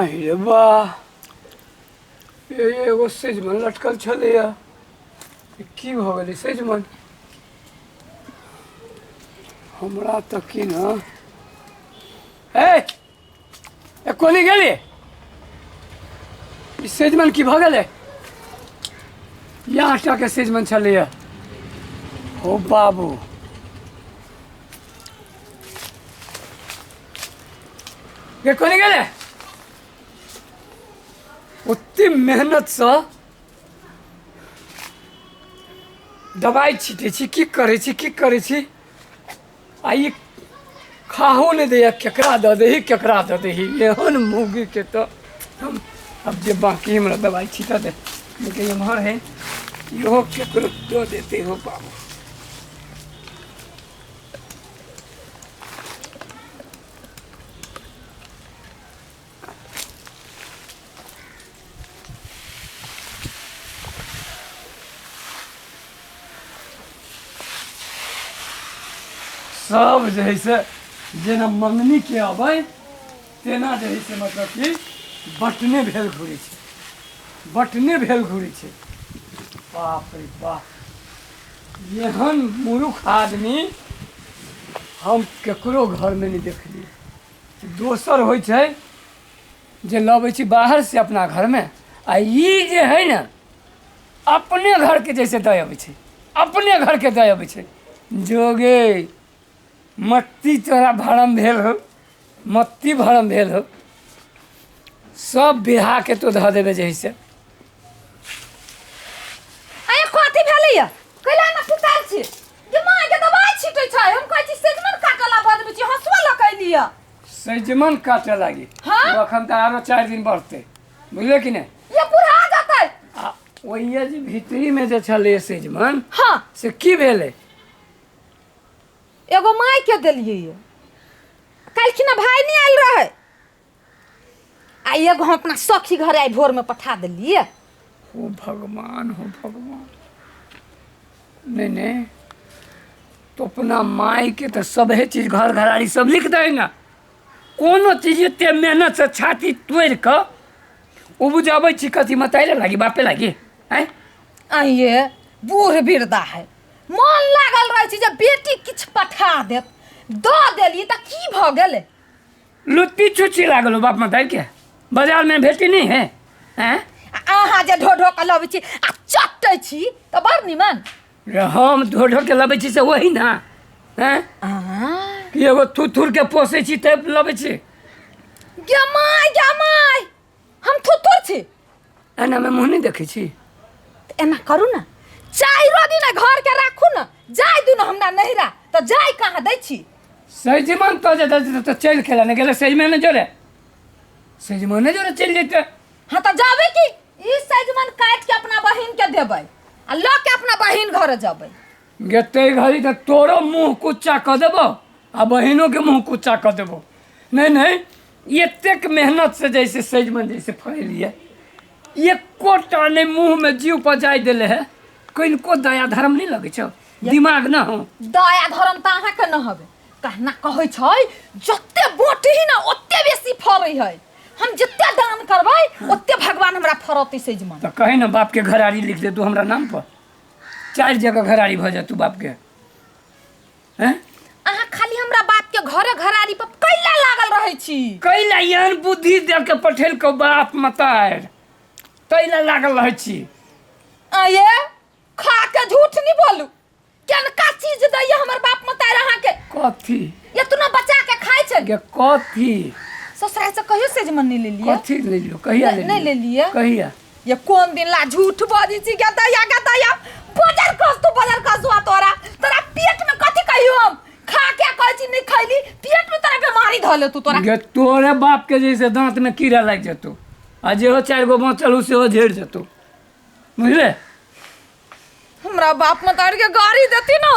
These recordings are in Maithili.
आहि रे वाह, एगो सजमनि लटकल छलैया, की भऽ गेलै सजमनि? हमरा तऽ की ने ए कोनी गेली? ई सजमनि की भऽ गेलै? इएह टाके सजमनि छलैया। हो बाबू, गे कोनी गेलै? ओते मेहनतसँ दबाइ छिटै छी, की करै छी, की करै छी, आ ई खाहो नहि दैए। केकरा दऽ दही, केकरा दऽ दही एहन मौगीके? तऽ हम आब जे बाँकी हमरा दबाइ छिटऽ दे, लेकिन एम्हर है, इहो केकरो दऽ देते। हो बाबू, सब जे है से जेना मंगनीके अबै तेना जे है से मतलब कि बटने भेल घुरै छै, बटने भेल घुरै छै। बाप रे बाप, एहन मूर्ख आदमी हम ककरो घरमे नहि देखलियै। दोसर होइ छै जे लबै छी बाहरसँ अपना घरमे, आ ई जे है ने अपने घरके जैसे दऽ अबै छै, अपने घरके दऽ अबै छै। जोगे मत्ती तोरा भरम भेल हो, मत्ती भरम भेल हो, सब बिहाके तो धऽ देबै जे है से। अरे कथी भेलैया? कैला ना पुताल छी जे माँ के दवाई छिटै छै? हम कहै छी सजमन काटला बदबै छी, हंसुआ लऽ के अयलियै। सजमन काटे लागी? हाँ? ओ अखन तऽ आरो 4 दिन बढ़तै, बुझले कि नहि? ये बुढ़ा जेतै। आ ओहिए जे भीतरीमे जे छलै सजमन, हाँ, से की भेलै? एगो माय के देलियै ये, काल्हिखिना भाय नहि आयल रहै, आ एगो हम अपना सखी घरे आइ भोरमे पठा देलियै। हो भगवान, हो भगवान! नहीं नहीं, तो अपना माय के तऽ सभे चीज घर घरारी सब लिख दे ने। कोनो चीज एते मेहनत से छाती तोड़ि कऽ उपजाबै छी, कथी मताइले लागी, बापे लागी आँय? आइये बूढ़ बिरदा है, मन लागल रहै छै जे बेटी किछु पठा देत, दऽ देली तऽ की भऽ गेलै? लुत्ती चुच्ची लागल हो बाप मताई के, बाजार में भेटी नहीं है हैं? आ अहाँ जे ढो ढो कऽ लबै छी आ चटै छी तऽ बड़ निमन। रे हम ढो ढो के लबै छी से वही ना हैं कि एगो थुथुर के पोसै छी तब लबै छी। गे माय, गे माय, हम थुथुर छी? एना में मुँह नहीं देखै छी। तऽ एना करू ने, चारिो दिन घर के राखू ने, जाय दू ने हमरा नैहरा, तऽ जाय कहाँ दै छी? सजमन तो जे तऽ चलि खेला ने गेलै, सजमन जोरे, सजमने जोरे चलि जेतै। हाँ तऽ जाबे की ई सजमन काटि के अपना बहिन के देबै आ लऽ के अपना बहिन घर जेबै। गेते घड़ी तऽ तोरो मुँह कुच्चा कऽ देबो आ बहिनो के मुँह कुच्चा कऽ देबो। नहीं नहीं, एतेक मेहनत से जैसे सजमन जैसे फड़ेलियै, एकोटा नहि मुँह में जीव पर जाय देले है। कनिको दया धर्म नहीं लगै छौ, दिमाग न हो। दया धर्म तऽ अहाँके न हबे। कहना कहै छै जते बोटही ने ओते बेसी फड़ै है। हम जते दान करबै ओते भगवान हमरा फड़तै सजमन। तऽ कहे ने बाप के घरारी लिख दे तू हमरा नाम पर, 4 जगह घरारी भऽ जातू बाप के। हैं? अहाँ खाली हमरा बाप के घरे घरारी पर कैला लागल रहै छी? कैला एहन बुद्धि दे के पठेलकौ बाप मतार, तैला लागल रहै छी। आये खा के झूठ नहीं बोलू, केनका चीज दैया हमर बाप मतार अहाँ के? कथी एतना बचा के खाइ छै? गे कथी? ससुराल से कहियो सजमन नहीं लेलियै? कथी ले लियो? कहिया ले? नहीं लेलियै। कहिया? ये कोन दिन ला झूठ बजै छी? गे दैया, गे दैया, बजर कस तू, बजर कसुआ, तोरा तोरा पेट में कथी कहियो? हम खा के कहै छी नहीं खैली, पेट में तोरा बीमारी धऽ लेतू तोरा। गे तोरे बाप के जैसे दांत में कीड़ा लागि जेतौ, आ जेहो 4 गो बचल हो सेहो झड़ि जेतौ, बुझले? हमरा बाप मतार के गाड़ी देती ना,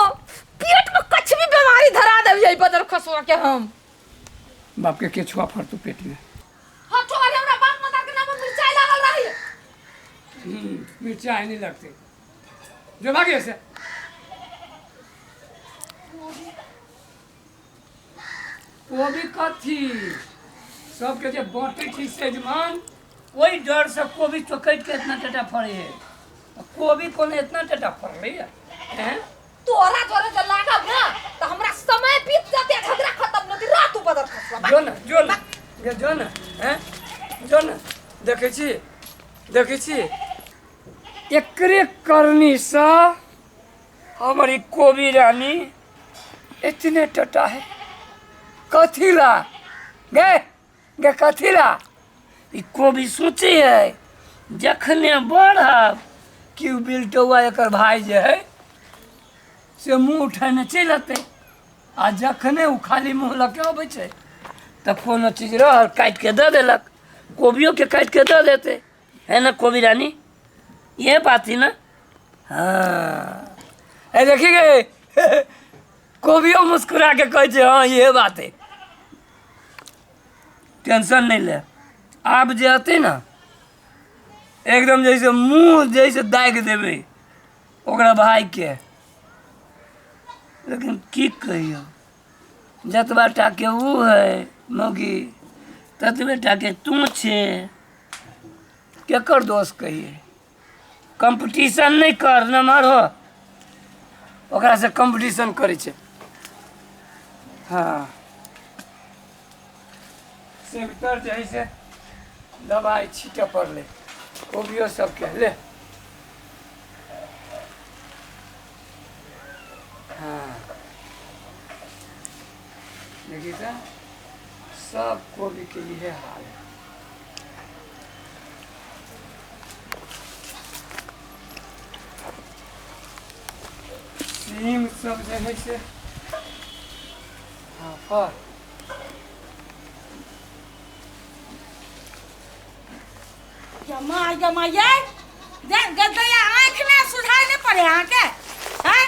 पेट में कछ भी बीमारी धरा देब यही बजर खसुआ के हम। बाप के केचुआ फड़तौ पेट में। हटो, अरे हमरा बाप मतार के नाम पर मिर्चाई लागल रही। मिर्चाई नहीं लगते, जो भागे से। कोबी कथी? सबके जे बाँटै छै सेजमान ओहि डरसँ कोबी चोकटि के इतना टटा फड़ै है आ कोबी कोनो इतना टटा फड़लै है हैं तोरा जोरे जे लागब ना तऽ हमरा समय बीत जेतै झगड़ा खत्म नहि रात बदल खसबा। जो न, जो न, गे जो न, हैं, जो न। देखै छी, देखै छी, एकरे करनीसँ हमर ई कोबी रानी एतने टटा है। कथी ला गे, गे कथी ला ई कोबी सोचे है जखने बढ़ब कि उ बिलटौआ एकर भाई जे है से मुँह उठेने चलि अतै, आ जखने उ खाली मुँह लऽ के अबै छै तऽ कोनो चीज रहल काटि के दऽ देलक, कोबियो के काटि के दऽ देतै, है ना कोबी रानी? ये बात ही ना। हाँ ए देखी गे, कोबियो मुस्कुरा के कहै छै हाँ ये बात है, टेंशन नहीं ले। आब जे अतै ना एकदम जैसे मुँह जैसे दागि देबै ओकरा भाई के। लेकिन की कहियौ, जतबा टाके उ है मौगी ततबे टाके तू छे, केकर दोष कहिए? कंपटीशन नहीं कर न मारो, ओकरा से कंपटीशन करै छै। हाँ सेक्टर जे है से दवाइ छीटऽ पड़लै कोबियो सबके ले। हाँ देखिए तऽ सब कोबी के इहे हाल है। सीम सब जे है से हाँ फर जमा जमा ये गदया आँख में सुझाई नहीं पड़े अहाँके हैं?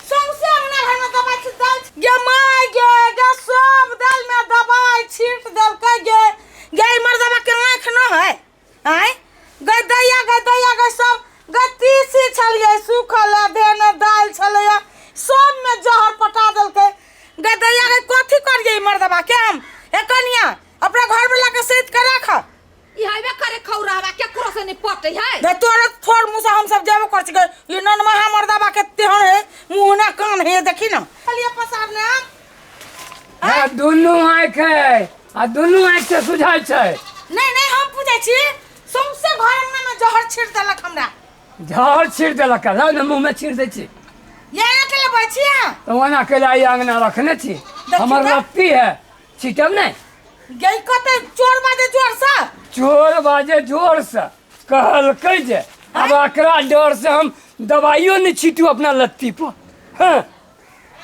सौंसे अंगना घर में दबाई छीट दाल गे माय गे गे सब दाल में दबाई छीट देलकै गे गे ई मर्दबा के आँख न है आँय गे दैया गे दैया गे सब गे तीसी छलियै सूखल देने दालि छलैया सब में जहर पटा देलकै गे दैया गे कथी करियै ई मर्दबा के हम ए कनिया अपना घर वाला के सैत के राख। ई हेबे करे खौरावा केकरो से नहीं पटे है। दे तोरे थोड़ मुँह से हम सब जेबो कर छिकै ई ननमहा मर्दबा के तेहन है मुँह ना कान है देखी ना खाली पसारने हम। हाँ दुनू आँख है आ दुनू आँख से सुझाइ छै। नहीं नहीं हम पूछै छी सौंसे घर अंगना में जहर छीट देलक हमरा। जहर छीट देलक लाउ ने मुँह में छीट दै छी। ये एना के लेबै छी अहाँ? तऽ ओना के ई अंगना रखने छी हमर तऽ। लत्ती है छीटब नहीं। गई कते चोर बाजे जोर से। चोर बाजे जोर से कहलकै जे अब एकरा डर से हम दवाइयो नहीं छीटू अपना लत्ती पर। हाँ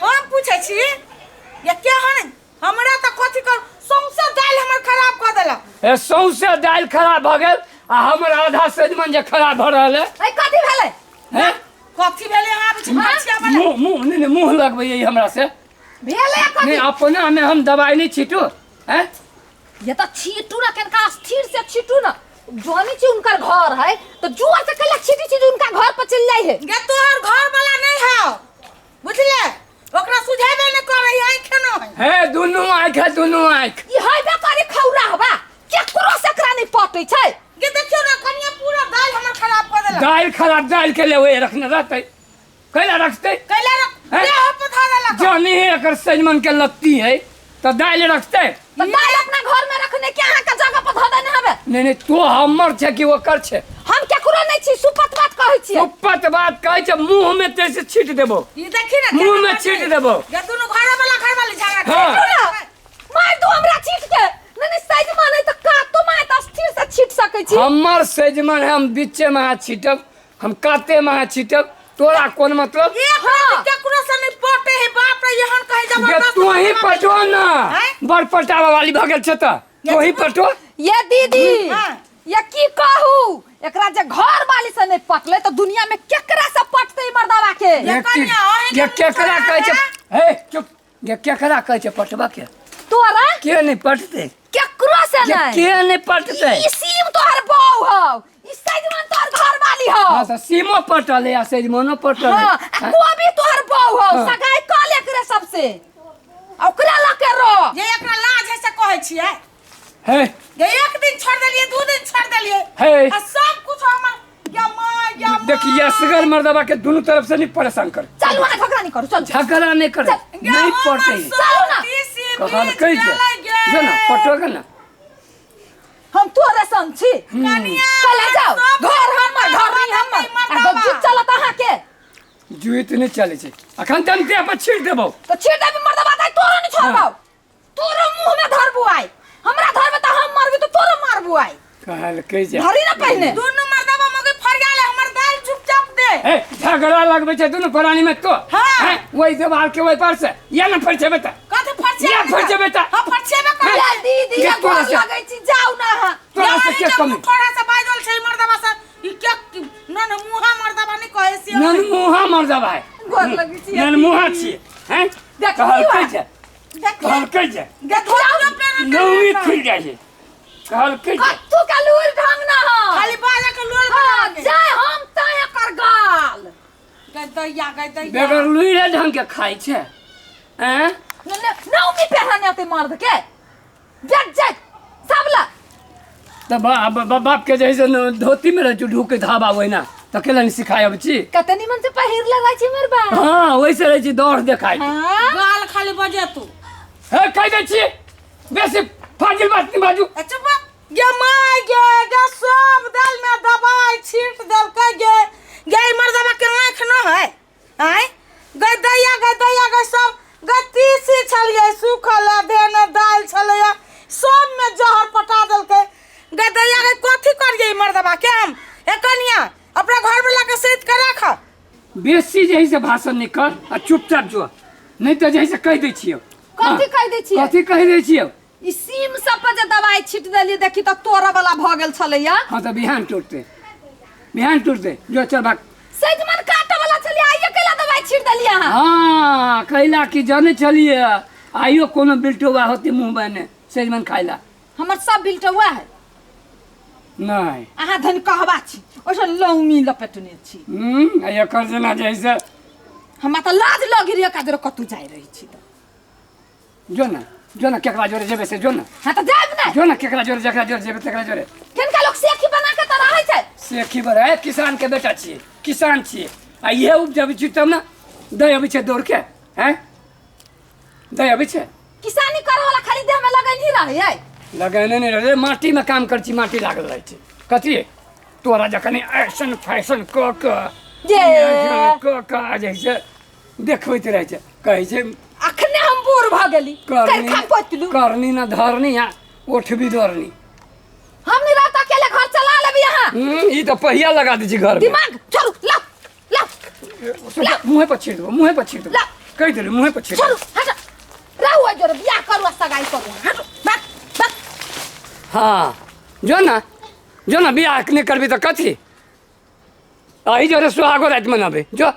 हम पूछै छी ये केहन हमरा तऽ कथी कर सौंसे दालि हमर खराब कऽ देलक। ए सौंसे दालि खराब भऽ गेल आ हमर आधा सजमनि जे खराब भऽ रहल है। ए कथी भेलै? हैं? कथी भेलै अहाँ आबै छी माछिया वाला? मुँह मुँह नहीं नहीं मुँह लगबैए हमरा से। भेलै कथी? नहीं अपना में हम दवाई नहीं छीटू हैं? ये तो छीटू ना केनका स्थिर से छीटू ना जानी छी उनकर घर है तो जोर से कला छीटी छी उनका घर पर चल जाई है। गे तोहर घर वाला नहीं है बुझले ओकरा सुझेबे नहीं करे आँख न है। हे दुनू आँख है दुनू आँख। ई हेबे करे खौरा हवा केकरो से एकरा नहीं पटै छै। गे देखियो ना कनिया पूरा दालि हमर खराब कऽ देलक। दालि खराब दालि के ले ओए रखने रहतै कैला रखतै? कैला रख हैं? दे हो पथा देलक। जानी है एकर सजमन के लत्ती है तो दालि रखतै। तो दालि अपना घर में रखने के अहाँ के जगह पर धऽ देने हवे। नहीं नहीं तो हमर छै कि ओकर छै? हम केकरो नहीं छी सुपत बात कहै छी। सुपत बात कहै छै मुंह में ते से छीट देबो। ई देखी ना मुंह में छीट देबो। ये दुनू घर वाला घर वाली झगड़ा हाँ। करे। मार दो हमरा छीट के। नहीं नहीं सजमन है तो कातो मार त स्थिर से छीट सकै छी। हमर सजमन है हम बीचे में हाथ छीटब हम काते में हाथ छीटब तोरा कोन मतलब? एक हाँ। केकरो से नहीं पटे है बाप रे एहन कहे गे जबरदस्त तू ही पटो ना हैं? बड़ पटावा वाली भऽ गेल छै त तू ही पटो। ये दीदी हाँ। ये की कहू एकरा जे घर वाली से नहीं पटले तो दुनिया में केकरा से पटते मर्दावा के? ये कन्या, अहीं ये के केकरा मुँह कहै छै? चढ़ा हे चुप ये केकरा कहै छै पटबा के? तोरा के नहीं पटते? केकरो से ये नहीं। के नहीं पटते? ई सीम तोहर बहू हौ ई सजमन तोहर घर वाली हौ। हाँ तो सीमो पटल है आ सजमनो पटल है। हाँ, आ कोबी तोहर बहू हौ हाँ। सगाई कऽ ले एकरे सबसे आ ओकरा लऽ के रह। ये एकरा लाज है से कहै छियै। हे गे एक दिन छोड़ देलिए, 2 दिन छोड़ देलिए। हे। आ सब कुछ हमर या माँ या माँ। देखिए असगर मर्दबा के दोनों तरफ से नहीं परेशान कर। चलू अहाँ झगड़ा नहीं करू, चलू। झगड़ा नहीं कर, चल। नहीं पड़ते। चलू ना। कहल कहि जे जो ना पटो के ना। हम तोरे संग छी। कनिया, चले जाओ। सब घर हमर, घर नहीं हमर। मर्दबा। आ गज्जू चलत अहाँ के। जुइत नहीं चले छै। अखन त हम देह पर छीट देबौ। त छीट देबी मर्दबा त तोरो नहीं छोड़बौ। हाँ। तोरो मुंह में धरबू आइ। हमरा धरबे त हम मरबी त तोरो मारबू आइ। कहल कहि जे। धरी ना पहिने। दुनू मर्दबा मगे फरिया ले, हमर दाल चुपचाप दे। ए झगड़ा लगबै छै दुनू प्राणी में तो। हाँ। हैं? वही देवाल के वही पर से। या ना फरिछेबै त। कथी फरिछेबै? या फरिछेबै त। हाँ, फरिछेबै कर। या दीदी, के या तोरा गोर से- लगै छी, जाउ ना अहाँ। तोरा से के कमी? थोड़ा सा बाजल छै मर्दबा से। ई के न न मुहा मर्दबा नहीं कहै छी। नन मुहा मर्दबा है। गोर लगै छी। नन मुहा छी। हैं? देख, कहल की कहि बात? जे। देख, कहल कहि जे। देखियौ पेन नौमी खुलि जाइ छै। कहल कहि जे। कत्थू के लूर ढंग ना हो। खाली बाजा के लोल हाँ, बना के। जाय हम तैं एकर गाल। गदैया, गदैया। बेगर लुइरे ढंग के खाइ छै। हैं? नौमी पहने होते मर्द के। जाय, जाय, सबला। त बाप के जे है से धोती में रहै छै, ढूक के धाबा ओहिना। त केला नहीं सिखाय अबै छी? कते निमन से पहिर ले रहै छी हमर बाप। हाँ, वैसे रहै छी, दौड़ देखाय। हाँ? गाल खाली बजे तू। हे, कहि दै छी, बेसी फाजिल बात नहीं बाजू। ए, चुप रह। गे my गे, गे सब दाल में दवाई छीट देलकै गे। गे ई मर्दबा के आँख न है। आँय? गे दैया, गे दैया, गे सब, गे तीसी छलियै, सूखल देने दालि छलैया, सब में जहर पटा देलकै। गे दैया, गे कथी करियै ई मर्दबा के हम? ए कनिया, अपना घर वाला के सैत के राख। बेसी जे है से भाषण नहीं कर आ चुपचाप जो, नहीं तो जे है से कहि दै छियौ। कथी कहि दै छियै? कथी कहि दै छियौ? ई सीम सब पर जे दवाई छीट देलियै, देखी त तोरा वाला भ गेल छलैया। हाँ, त बिहान टूटते, बिहान टूटते, जो चल भाग। सजमन काटे वाला छलियै, आइयो कैला दवाई छीट देलियै अहाँ? हाँ, कैला की जाने छलियै, आइयो कोनो बिलटौआ होती मुँह बने सजमन खाइला। हमर सब बिलटौआ है। नहीं। अहाँ धन कहबा छी, ओइसन लौमी लपेटने छी। आ एकर जेना जे है से हमरा त लाज लगी रही एकरा जोरे कतौ जाय रही छी त। जो ना, जो ना, केकरा जोरे जेबै से जो ना। हाँ, त जायब नै। जो ना, केकरा जोरे, जकरा जोरे जेबै तकरा जोरे। किनका लोग सेखी बना के त रहै छै? सेखी बना, ए, किसान के बेटा छियै, किसान छियै। आ इहे उपजबै छी तब ना दै अबै छै दौड़ के, हैं? दै अबै छै? किसानी करे वाला खाली देह में लगैनी रहै है। लगैने नहीं रहै, माटी में काम करै छी, माटी लागल रहै छै। कथी? तोरा जखन ऐसन फैशन कऽ कऽ जे। कऽ कऽ जे से देखबैत रहै छै, कहै छै अखने हम बूढ़ भऽ गेली, करनी करखा पोतलू। करनी ना धरनी आ ओठबी दौड़नी। हम नहीं रहता अकेले घर चला लेबी अहाँ। ई तऽ पहिया लगा दै छी घर में। दिमाग छोड़ू, लाओ, लाओ। मुँहे पर छीट देबो, मुँहे पर छीट देबो। लाओ। कहि देलू, मुँहे पर छीट छोड़ू, देबो। हट। रहू ओहि जोरे, बियाह करू आ सगाई करू। हटू, भाग, भाग। हाँ, जो ना, जो ना, बियाह नहि करबी तऽ कथी? एहि जोरे सुहागो राति मनाबे, जो।